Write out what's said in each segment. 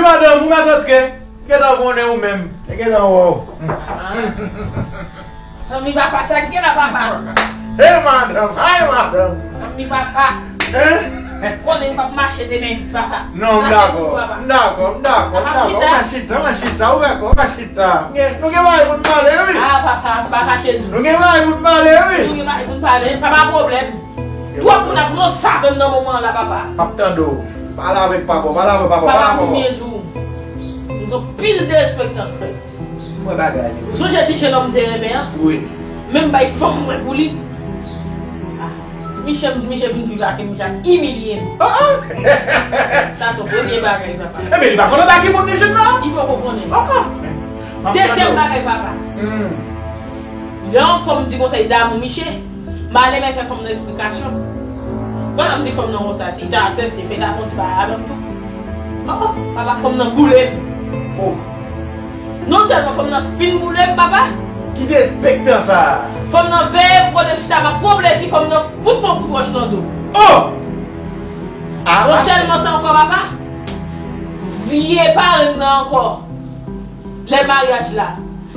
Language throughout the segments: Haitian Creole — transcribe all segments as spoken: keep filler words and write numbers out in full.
Madanm, ou mèt antre. Gentan konnen ou menm. Gentan wè w. Fanmi papa, sa k gen la, papa? Hey, madanm, ay, madanm. Fanmi papa. Hein? Konnen m p ap mache demen vit, papa. Non, m dakò, m dakò, m dakò, m dakò. Ou ka chita, ou ka chita, ou dakò, ou ka chita. Nou gen bagay pou n pale, wi. Ah, papa, m pa kache di w. Nou gen bagay pou n pale, wi. Nou gen bagay pou n pale, pa pa pwoblèm. Twòp moun ap nan savann nan moman an la, papa. M ap tande w. Pale avèk papa w, pale avèk papa w, pale avèk papa w. Papa, kounye a di w, m gen anpil derespektan, frè. Mwen bagay yo. Sonje ti jenòm te renmen an? Wi. Menm bay fanm mwen pou li. Ah, Miche, m di Miche vin viv la ke Miche ap imilye m. Ah, ah. Sa se premye bagay, papa. Ebyen, li pa konnen pa ki moun li jwenn nan? Li poko konnen. Ah, ah. Dezyèm bagay, papa. Hmm. Lè yon fanm di konsa li damou Miche, m ale men fè fanm nan eksplikasyon. Pandan m di fanm nan konsa, si li ta aksepte, fè ta fè yon ti bagay avè m tou. Oh, papa, fanm nan boule m. Oh. Non sèlman fanm nan fin boule m, papa. Ki derespektan sa a? Fanm nan veye m kote m chita, m ap pran plezi, fanm nan fout mwen kout wòch nan do. Oh! Non sèlman sa ankò, papa. Vye parenn nan ankò. Lè maryaj la.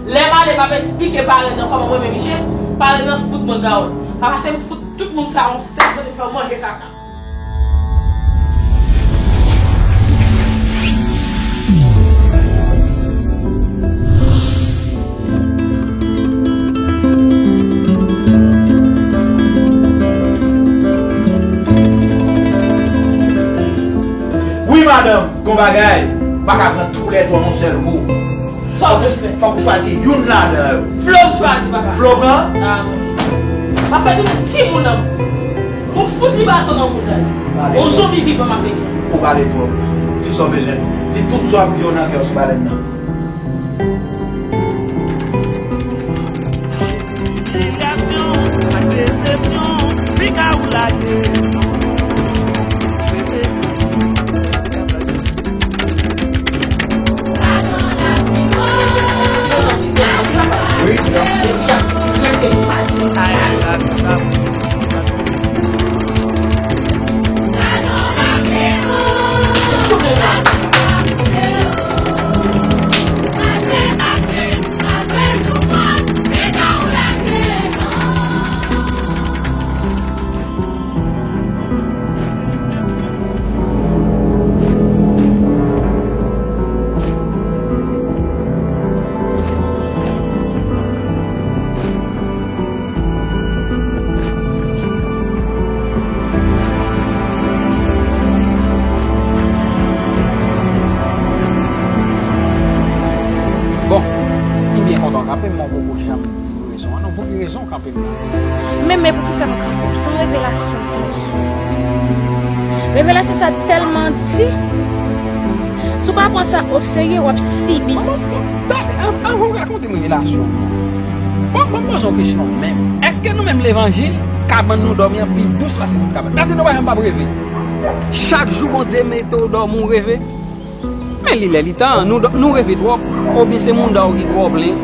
Lè m ale, m ap esplike parenn nan kòman mwen renmen Miche. Parenn nan fout mwen gawòt. Papa, se m fout tout moun sa yon sèl kote, m fè yo manje kaka. Wi, madanm, gon bagay, m pa ka pran toulède yon sèl kou. Sa w vle fè? Fòk ou chwazi youn ladan yo. Flo m chwazi, papa. Flo m pran? Ah, non. M ap fè tounen timoun nan. Bon, fout li baton nan mouda. Yon zonbi vivan m ap fè li. Ou pale twòp. Di sa w bezwen. Di tout sa w ap di yo nan kè w sou balèn nan. Imilyasyon ak desepsyon, fika ou lage. Bon, m byen kontan w kanpe m, men w poko janm di m rezon an non. Pou ki rezon w kanpe m la? Men, men poukisa m kanpe w? Se yon revelasyon m fè sou ou. Revelasyon sa tèlman di, si w pa pran sa oserye, w ap sibi. Manman, tande, an-, anvan w rakonte m revelasyon an, bon, bon, poze yon kesyon menm. Èske nou menm levanjil, kabann nou dòmi an pi dous pase lòt kabann? Èske nou pa janm p ap reve? Chak jou Bondye mete w dòmi, w reve? Men li lè li tan, nou, nou reve twòp, oubyen se mouda w ki twò plen.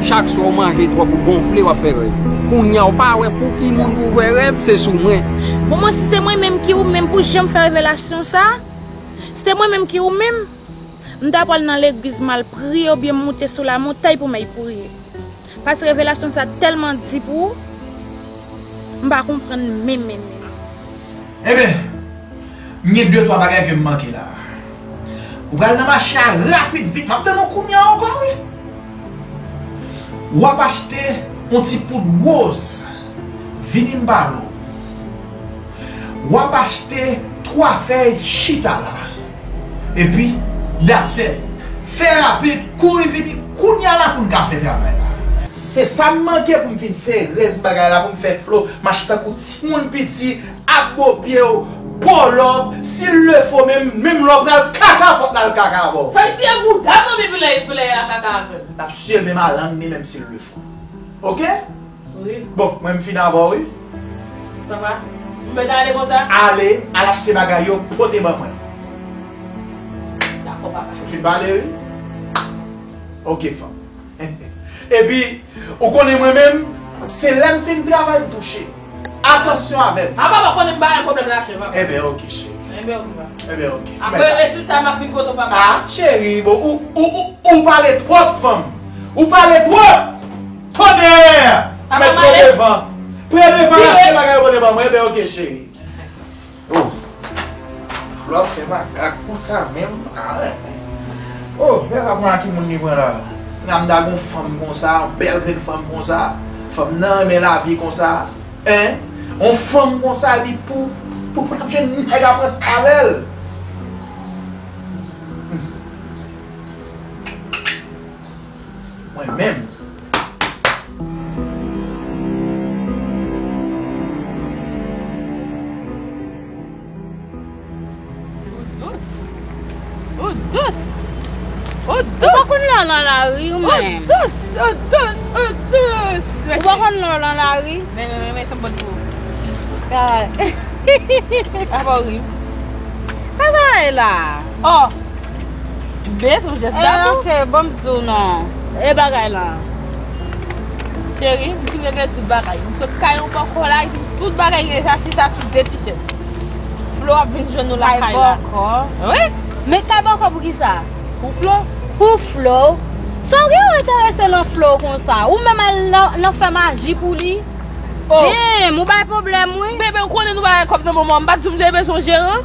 Chak swa w manje twòp, ou gonfle, w ap fè rèv. Kounye a, w pa wè pou ki moun pou w fè rèv, se sou mwen. Bon, mwen, si se mwen menm ki ou menm pou janm fè revelasyon sa, si se mwen menm ki ou menm, m ta pral nan legliz m al priye oubyen m moute sou lamontay pou m al priye. Paske revelasyon sa tèlman di pou ou, m pa konprann menm, menm, menm. Ebyen, m gen de twa bagay ke m manke la. Ou pral nan mache a rapid, vit, m ap tann ou kounye a ankò, wi. W ap achte yon ti poud woz, vini m pale w. W ap achte twa fèy chita la. Epi, that's it. Fè rapid, kouri vini kounye a la pou n ka fè travay la. Se sa m manke pou m vin fè rès bagay la, pou m fè Flo mache tankou timoun piti, ap bo pye w, ba w love, s'il le faut, menm, menm lè w pral kaka, fòk l al kaka avè w. Fè siye bouda m, anpi pou lè, pou lè y a kaka avè m. N ap siye l menm a lang ni, menm s'il le faut. Oke? Wi. Bon, mwen m fin avè w, wi. Papa, m mèt ale konsa? Ale, al achte bagay yo, pote ban mwen. Dakò, papa. Ou fin pale, wi? Oke, fanm. Epi, ou konnen mwen menm, se lè m fin travay m touche. Atansyon avè m. A, papa, konnen m pa gen pwoblèm lajan, papa. Ebyen, oke, cheri. Enben, ok, papa. Enben, ok. Apre rezilta, m ap vin kote w, papa. Ah, cheri, bon, ou, ou, ou, ou pale twòp, fanm. Ou pale twòp! Tonnè! Papa, mèt pran devan. Pran devan, vire. Achte bagay yo pote ban mwen, enben, ok, cheri. Oh. Flo ap fè makak konsa menm. Ah, wè. Oh, lè la pran ki moun li pran la. Nan m ta gon fanm konsa, yon bèl grenn fanm konsa. Fanm nan renmen lavi konsa. Hein? Yon fanm konsa, epi pou, pou, pou l ap jwenn nèg ap ranse avè l. Mwen menm. Ou dous. Ou dous. Ou dous. Ou pa konn lè w nan lari, ou menm. Ou dous, ou dous, ou dous. Ou pa konn lè w nan lari. Men, men, men, men, se bon pou ou. Kay. Apa w ri? Sa sa ye la? Oh. Be, se yon jès damou. Eh, ok, bon, m di w non. E bagay lan. Cheri, m fin regle tout bagay. M sot kay yon bòkò la, epi tout bagay rete chita sou de ti chèz. Flo ap vin jwenn nou lakay la. Kay bòkò? Wi. Men kay bòkò pou ki sa? Pou Flo. Pou Flo? Sa w gen w enterese nan Flo konsa? Ou menm al nan, nan fè maji pou li? Oh. Damn, ou bay pwoblèm, wi. Bebe, ou konnen nou pa gen kòb nan moman. M pa t di w m te bezwen yon jeran?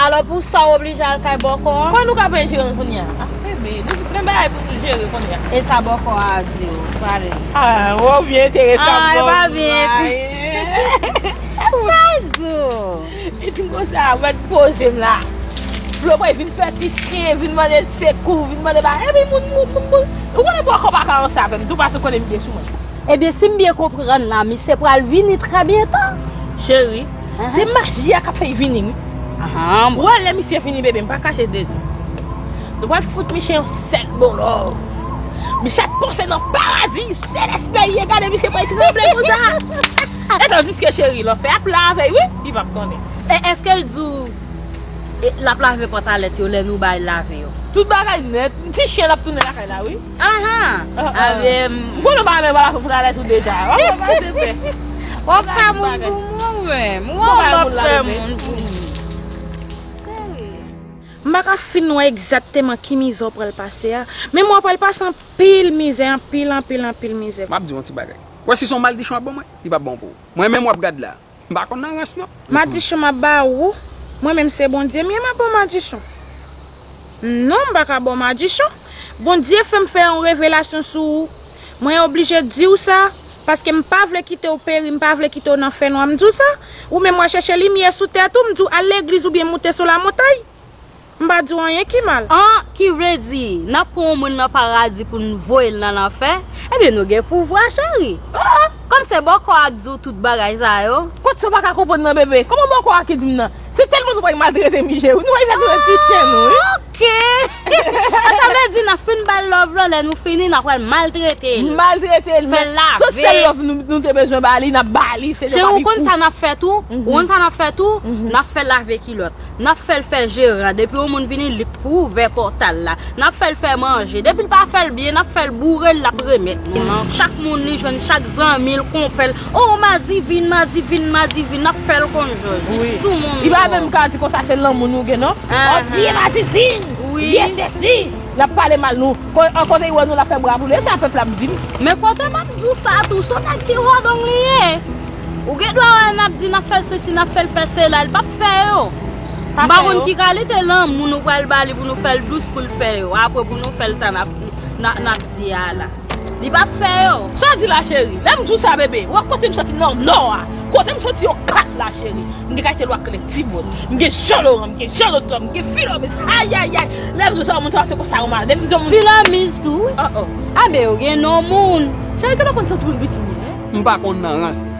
Alò, pou sa, w oblije al kay bòkò an? Kòman nou ka peye jeran kounye a? Ah, bebe, nou tout gen bagay pou nou jere kounye a. E sa bòkò a di w, pale. Ah, ou byen enterese ak bòkò a. Ah, e pa byen. Sa l di w? Li di m konsa, wè, poze m la. Flo pral vin fè ti chen, vin mande sekou, vin mande ba. Epi moun, moun, moun, moun. Ou konnen bòkò pa ka ranse avè m tou, paske ou konnen m byen sou mwen. Ebyen, si m byen konprann la, misye pral vini trè byento. Cheri, se maji a k ap fè l vini, wi. Ou wè lè misye vini, bebe, m pa kache de nou. Nou pral fout misye yon sèl bon love. Misye ap panse nan paradi selès la, ye gade misye pral tranble konsa. E tandiske cheri, lanfè ap lave, wi, li p ap konnen. E èske l di w, e, l ap lave pantalèt yo lè nou bay lave yo? Tout bagay nèt. Ti chen ap tounen lakay la, wi. Ahan. Ah, ah. Ebyen, m konnen w pa renmen bal avè pou talè tou deja. W ap fè moun pou mwen, ou wè. M wè w ap fè moun pou mwen. M pa ka fin wè egzakteman ki mizè w pral pase a, men m wè w pral pase anpil mizè, anpil, anpil, anpil mizè. M ap di w yon ti bagay. Ou wè si se yon maldichon w ap ban mwen, li p ap bon pou ou. Mwen menm w ap gad la. M pa konn nan rans non. Madichon m ap ba ou. Mwen menm se Bondye m ye, m ap ba w madichon. Non, m pa ka ba w madichon. Bondye fè m fè yon revelasyon sou ou. Mwen oblije di w sa, paske m pa vle kite w peri, m pa vle kite w nan fènwa. M di w sa, ou menm w al chèche limyè sou tèt ou, m di w al legliz oubyen moute sou lamontay. M pa di w anyen ki mal. An, ki vle di, n ap pran yon moun nan paradi pou n voye l nan lanfè? Ebyen, nou gen pouvwa, cheri. Kòm se bòkò a k di w tout bagay sa yo. Kot sa w pa ka konprann nan, bebe? Kòman bòkò a ki di m nan? Se tèlman nou pral maltrete misye, wi. Nou pral fè ti chen nou, wi. Ok. Sa vle di, n ap fin ba l love lan, lè nou fini, n ap pral maltrete l. Maltrete l, fè l lave. Se sèl love nou, nou te bezwen ba li, n ap ba li, se cheri, ou konn sa n ap fè tou? Ou konn sa n ap fè tou? N ap fè l lave kilòt. N ap fè l fè jeran. Depi yon moun vini, li k pou ouvè pòtal la. N ap fè l fè manje. Depi l pa fè l byen, n ap fè l boure l, l ap remèt nou. Chak moun li jwenn, chak zanmi l, konpè l. Oh, madivin, madivin, madivin. N ap fè l konn jòj. Li sou moun. Li pa menm ka di konsa se lanmou nou gen, non. Oh, vye madivin! Vye sesi! L ap pale mal nou. Ko-, an kote li wè nou, l ap fè bra boule. E sa pèp la ap di m. Men kote m ap di w sa tou, se yon nèg ki wòdong li ye. Ou gen dwa wè n ap di n ap fè l sesi, n ap fè l fè sela, li p ap fè yo. M pa konn ki kalite lanmou nou pral ba li pou nou fè l dous pou l fè yo. Apre pou nou fè l sa n ap, n a, n ap di a la. Li p ap fè yo. Sa w di la, cheri? Lè m di w sa, bebe, wè kote m soti nan nò a. Kote m soti yo kat la, cheri. M gen kalite lwa k rele Tibòn. M gen Jan Loran, m gen Jan Lotòm, m gen Filomis. Ayayay. Lè m di w sa, moun sa se konsa yo mal. Depi m di w moun Filomis tou, wi. Oh, oh. A, men yo gen non moun. Cheri, ke lè w konn santi moun piti m ye, hein? M pa konn nan rans.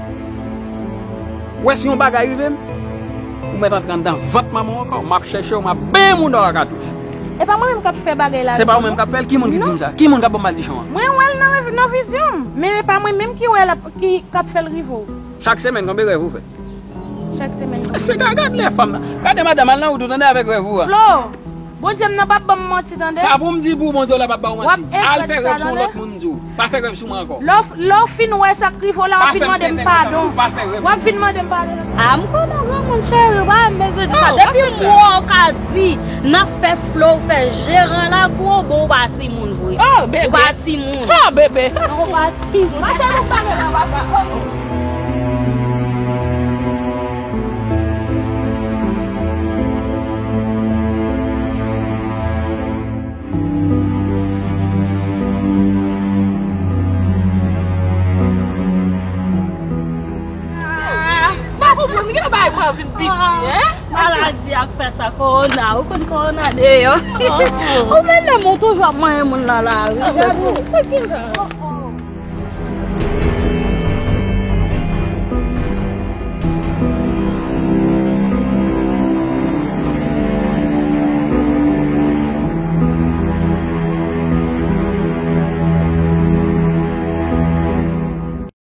Ou wè si yon bagay rive m, ou mèt antre anndan vant manman w ankò, m ap chèche w, m ap benyen mouda w a katouch. E pa mwen menm k ap fè bagay la. Se pa ou menm k ap fè l? Ki moun ki di m sa? Ki moun k ap ban m madichon an? Mwen wè l nan, nan vizyon m. Men e pa mwen menm ki wè l ap, ki, k ap fè l rive w. Chak semèn, konbyen rèv ou fè? Chak semèn. Se ka gad lè fanm nan. Gade madanm, al nan wout ou tande avèk rèv ou a. Flo, Bondye m nan p ap ban m manti tande. Sa pou m di pou Bondye w la p ap ba w manti. Al fè rèv sou yon lòt moun, m di w. Pa fè rèv sou mwen ankò. Lè w, lè w fin wè sa k rive w la, w ap vin mande m padon. W ap vin mande m padon. A, m konnen w granmoun cheri, w pa bezwen di Depi m wè w ka di n ap fè flo, ou fè jeran la gwo, bon, ou pa timoun vre. Oh, bebe. Ou pa timoun. Oh, bebe. Non, ou pa timoun. Mache nou pale nan papa. Ah, pa konprann, gen bagay pa vin piti, hein? Maladi ak fè sa, kowona, ou konn kowona deyò. Ou menm, ou toujou ap manyen moun nan lari.